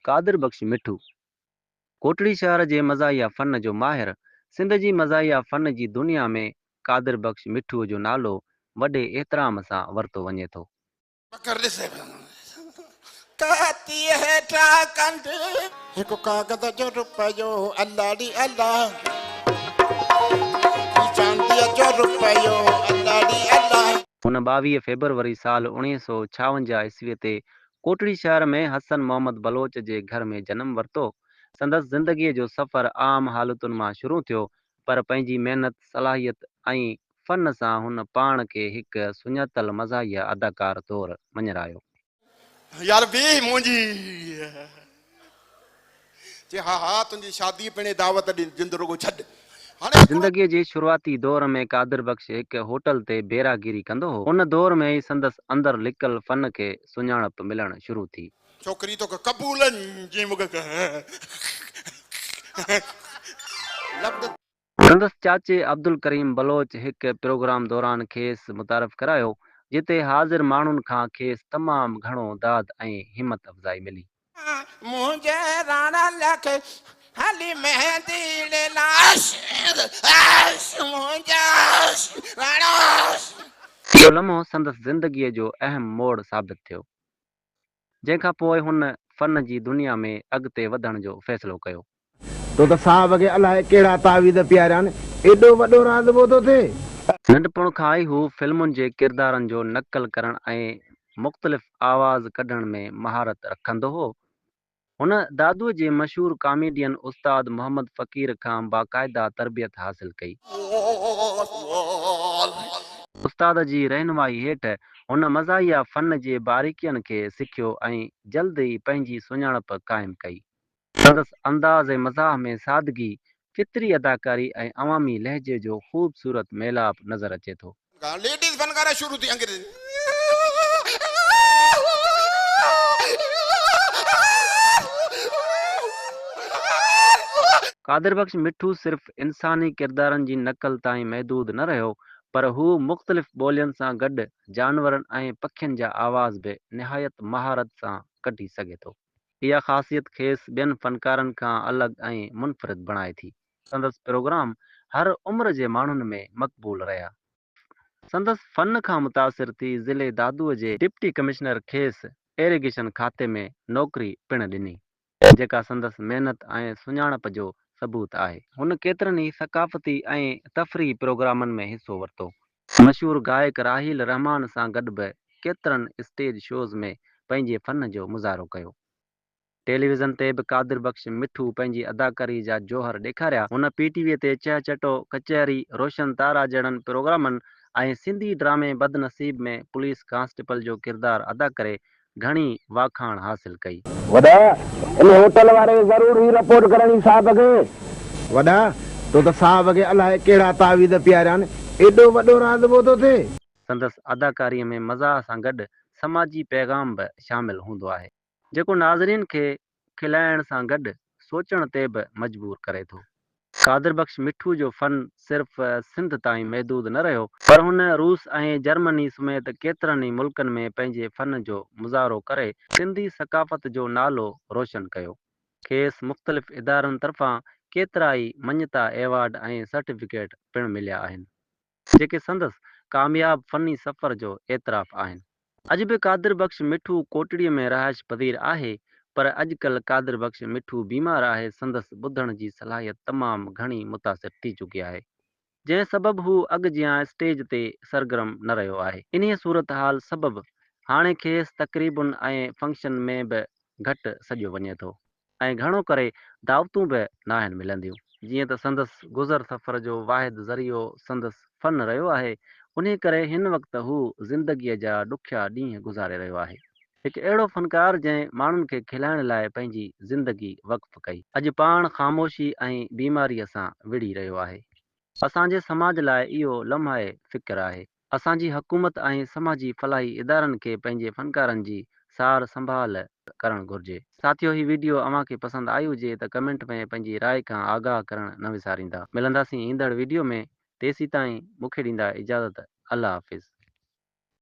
قادر بخش مٺو، ڪوٽڙي شهر جي مزاحيه فن جو ماهر، سنڌ جي مزاحيه فن جي دنيا ۾ قادر بخش مٺوء جو نالو وڏي احترام سان ورتو وڃي ٿو. ٻڪر ڏسي ڪاتيء هيٺان ڪنڊ. هڪ ڪاغذ جو رپيو الا ڙي الا. هي چانديء جو رپيو الا ڙي الا. هن 22 فيبروري سال 1956 عيسويء تي ڪوٽڙي شهر ۾ حسن محمد بلوچ جي گهر ۾ جنم ورتو. سندس زندگيء جو سفر عام حالتن مان شروع ٿيو، پر پنهنجي محنت، صلاحيت ۽ فن سان هن پاڻ کي هڪ سڃاتل مزاحيه اداڪار طور مڃرايو. يار بيهه منهنجي چي ها ها تنهنجي شادي پڻي دعوت ڏين جند رڳو ڇڏ هاڻي هڪڙو. زندگيء جي شروعاتي دور ۾ قادر بخش هڪ هوٽل تي بيراگيري ڪندو هو. ان دور ۾ ئي سندس اندر لڪل فن کي سڃاڻپ ملڻ شروع ٿي. ڇوڪري توکي قبول جي مون کي لفظ. سندس چاچي عبدالڪريم بلوچ هڪ پروگرام دوران کيس متعارف ڪرايو، جتي حاضر ماڻهن کان کيس تمام گهڻو داد ۽ همت افزائي ملي. منهنجي راڻل کي هلي مهندي ڙي لاش اش منهنجا راڻا. اهو لمحو سندس زندگيء جو اهم موڙ ثابت ٿيو، جنهن کان پوء هن فن جي دنيا ۾ اڳتي وڌڻ جو فيصلو ڪيو. تو ته صاحب کي الائي ڪهڙا تعويذ پياريان، ايڏو وڏو راضبو ٿو ٿئي. ننڍپڻ کان ئي هو فلمن جي ڪردارن جو نقل ڪرڻ ۽ مختلف آواز ڪڍڻ ۾ مهارت رکندو هو. هن دادوء جي مشهور ڪاميڊين استاد محمد فقير کان باقاعده تربيت حاصل ڪئي. استاد جي رهنمائي هيٺ هن مزاحيه فن جي باريڪين کي سکيو ۽ جلد ئي پنهنجي سڃاڻپ قائم ڪئي. سندس انداز مزاح ۾ سادگي، فطري اداڪاري ۽ عوامي لهجي جو خوبصورت ميلاپ نظر اچي ٿو. ليڊيز فنڪاره شروع ٿي انگريزي. قادر بخش مٺو صرف انساني ڪردارن جي نقل تائين محدود نه رهيو، پر هو مختلف ٻولين سان گڏ جانورن ۽ پکين جا آواز به نهايت مهارت سان ڪڍي سگهي ٿو. اها خاصيت کيس ٻين فنڪارن کان الڳ ۽ منفرد بڻائي ٿي. سندس پروگرام هر عمر جي ماڻهن ۾ مقبول رهيا. سندس فن کان متاثر ٿي ضلعي دادوء جي ڊپٽي ڪمشنر کيس ايريگيشن کاتي ۾ نوڪري پڻ ڏني، جيڪا سندس محنت ۽ سڃاڻپ جو ثبوت آهي. هن ڪيترن ئي ثقافتي ۽ تفريحي پروگرامن ۾ حصو ورتو. مشهور گائڪ راحيل رحمان سان گڏ به ڪيترن اسٽيج شوز ۾ پنهنجي فن جو مظاهرو ڪيو. ٽيليويزن تي به قادر بخش مٺو پنهنجي اداڪاري جا جوهر ڏيکاريا. هن پي ٽي وي تي چهه چٽو، ڪچهري، روشن تارا جهڙن پروگرامن ۽ سنڌي ڊرامي بدنصيب ۾ پوليس ڪانسٽيبل جو ڪردار ادا ڪري گهڻي واکاڻ حاصل ڪئي. وڏا، ان هوٽل واري کي ضرور هي رپورٽ ڪرڻي صاحب کي. وڏا، تو ته صاحب کي الائي ڪهڙا تعويذ پياريان، ايڏو وڏو راضبو ٿو ٿئي. سندس اداڪاريء ۾ مزاح سان گڏ سماجي پيغام به شامل هوندو آهي، جيڪو ناظرين کي کلائڻ سان گڏ سوچڻ تي به مجبور ڪري ٿو. قادر بخش مٺو جو فن صرف سنڌ تائين محدود نه رهيو، پر هن روس ۽ جرمني سميت ڪيترن ئي ملڪن ۾ پنهنجي فن جو مظاهرو ڪري سنڌي ثقافت جو نالو روشن ڪيو. کيس مختلف ادارن طرفان ڪيترائي مڃتا ايوارڊ ۽ سرٽيفڪيٽ پڻ مليا آهن. جيڪي سندس ڪامياب فني سفر جو اعتراف آهن. اڄ به قادر بخش مٺو ڪوٽڙي ۾ رهائش پذير آهي پر اڄ ڪلهه قادر بخش مٺو بيمار آهي سندس ٻڌڻ جي صلاحيت تمام گهڻي متاثر ٿي چڪي آهي جنهن سبب هو اڳ جيان اسٽيج تي سرگرم نه رهيو آهي انهيء صورتحال سبب هاڻي کيس تقريبن ۽ فنڪشن ۾ به گهٽ سڏيو وڃي ٿو. ۽ گهڻو ڪري دعوتون به ناهن ملنديون. جيئن ته سندس گذر سفر جو واحد ذريعو سندس فن رهيو آهي، انهي ڪري هن وقت هو زندگيء جا ڏکيا ڏينهن گذاري رهيو آهي. هڪ اهڙو فنڪار جنهن ماڻهن کي کلائڻ لاء پنهنجي زندگي وقف ڪئي. اڄ پاڻ خاموشي ۽ بيماريء سان وڙهي رهيو آهي. اسان جي سماج لاء اهو لمحه فڪر آهي. اسان جي حڪومت ۽ سماجي فلاحي ادارن کي پنهنجي فنڪارن جي سار سنڀال ڪرڻ گهرجي. ساٿيو هي ويڊيو اوهان کي پسند آئي هجي ته ڪمينٽ ۾ پنهنجي راء کان آگاهه ڪرڻ نه وساريندا. ملنداسين ايندڙ ويڊيو ۾ تيسيتائين مونکي ڏيندا اجازت الله حافظ.